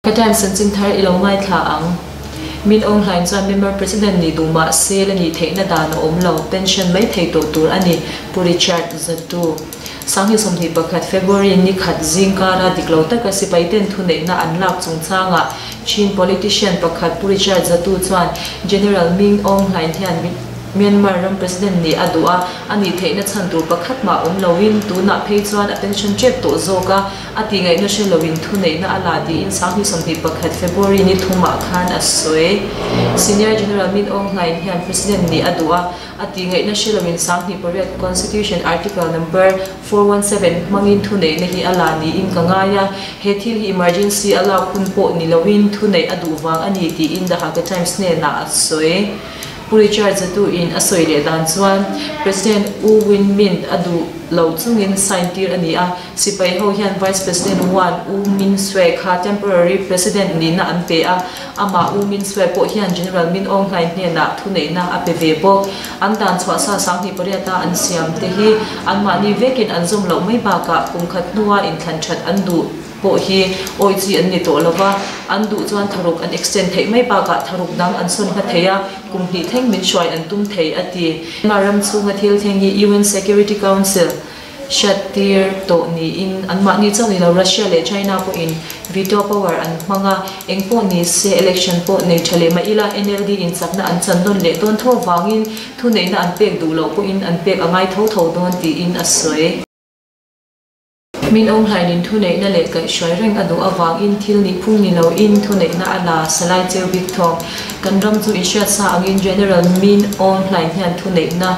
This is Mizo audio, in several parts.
Ka Times chanchin thar i lo ngaithla ang. Min Aung Hlaing chuan Myanmar President nih duh mah se la nih theihna dan a awm lo, pension mai thei tawh tur a ni, Pu Richard Zatu. 2021 February ni khat zing kara dik lo taka sipai ten thuneihna an lak chungchangah Chin politician pakhat Pu Richard Zatu chuan General Min Aung Hlaing hian Myanmar ram President nih a duh a, a nih theihna chhan tur pakhat mah awm loin tunah phei chuan a pension tep tawh zawk a, A tihngaihna hre loin thuneihna a la tiin 2021 February ni thumah khan a sawi. Senior General Min Aung Hlaing hian President nih a duh a, a tihngaihna hre loin 28 Constitution Article Number 417 hmangin thuneihna hi a la niin ka ngai a, he thil hi emergency a lak hun pawh ni loin thuneih a duh vang a ni tiin The Hakha Times hnenah a sawi. Pu Richard Zatu in a sawi leh dan chuan President U Win Myint a duh lo chungin sign tir a ni a, Sipai ho hian Vice President One U Min Swe kha temporary President nihna an pe a, amah U Min Swe pawh hian General Min Aung Hlaing hnenah thuneihna a pe ve bawk. An dan chhuah sa 28% an siam te hi anmahni vekin an zawm loh mai bakah kum khat hnua inthlan that an duh pawh hi awi chi an ni tawh lo va, an duh chuan tharuk an extend theih mai bakah tharuk dang an sawn hma thei a, kum hnih thleng min hruai an tum thei a ti. Myanmar ram chhunga thil thleng hi UN Security Council Hriattir tawh niin anmahni chauh ni lo Russia leh China pawhin veto power an hmang a, eng pawh ni se election pawh nei tha leh mah ila NLD in chakna an chan nawn leh dawn tho avangin thuneihna an pek duh loh pawhin an pek a ngai tho tho dawn tiin a sawi. Min Aung Hlaing in thuneihna leh kaihhruai reng a duh avangin thil nih phung ni loin thuneihna a la Salai Cheu Bik Thawng. Kan ram chu inhriatsa angin General Min Aung Hlaing hian thuneihna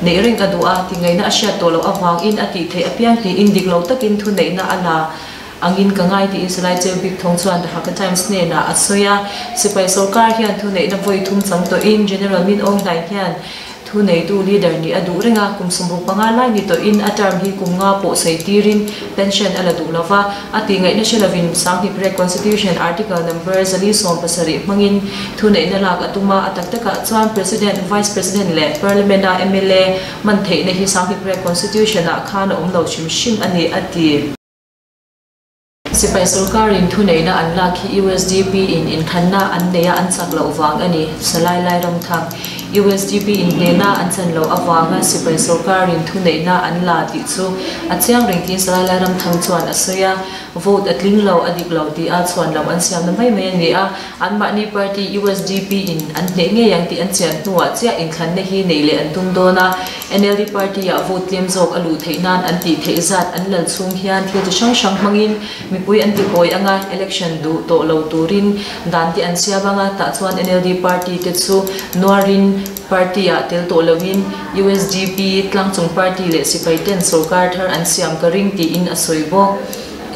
Neih reng a duh a, tingaihna a hriat tawh loh avangin a tih theih apiang tiin dik lo takin thuneihna a la angin ka ngai tiin Salai Cheu Bik Thawng chuan The Hakha Times hnenah a sawi a. Sipai sawrkar hian thuneihna vawi thum chang tawhin General Min Aung Hlaing hian thuneitu leader nih a duh reng a, kum 65 lai ni tawhin a term hi kum nga pawh sawi tirin pension a la duh lo va, a tihngaihna hre lovin 2008 Constitution Article Number 470 hmangin Thuneihna lak a tum a, a tak takah chuan President, Vice President leh Parliament-a mla man theihna hi 28 Constitution-ah khan a awm lo hrim hrim a ni, a ti. Sipai sawrkarin thuneihna an lak hi usdp in inkhanna an neih a an chak loh vang a ni, Salai Lairamthang. Usdp in hnehna an chan loh avanga sipai sawrkarin thuneihna an la tih chu a chiang reng tiin Salai Lairamthang chuan a sawi a, vote a tling lo, a dik lo tih a chhuan lam an siamna mai mai a ni a. Anmahni party usdp in an hneh ngei ang tih an chian hnuah chiah inthlanna hi neih leh an tum dawn a, NLD party ah vote tlem zawk a luh theih nan an tih theih zat an lal chhung hian thil chi hrang hrang hmangin mipui an ti kawi ang a, election duh tawh lo turin dan te an siam ang a, tah chuan NLD party te chu nuarin party ah tel tawh loin usdp tlangchung party leh sipai ten sorkar thar an siam ka ring tiin a sawi bawk.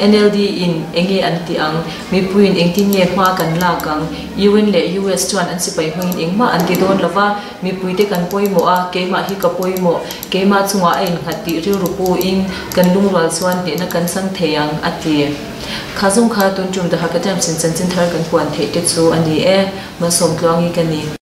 NLD in enge an tih ang? Mipuiin engtin nge hma kan lak ang? UN leh US chuan an sipai hmangin engmah an ti dawn lo va, mipuite kan pawimawh a, keimah hi ka pawimawh, keimah chungah a innghat tih rilru puin kan lungrual chuan hnehna kan chang thei ang, a ti. Kha zawng kha tun tum The Hakha Times in chanchin thar kan puan theih te chu a ni e, Malsawmtluangi ka ni.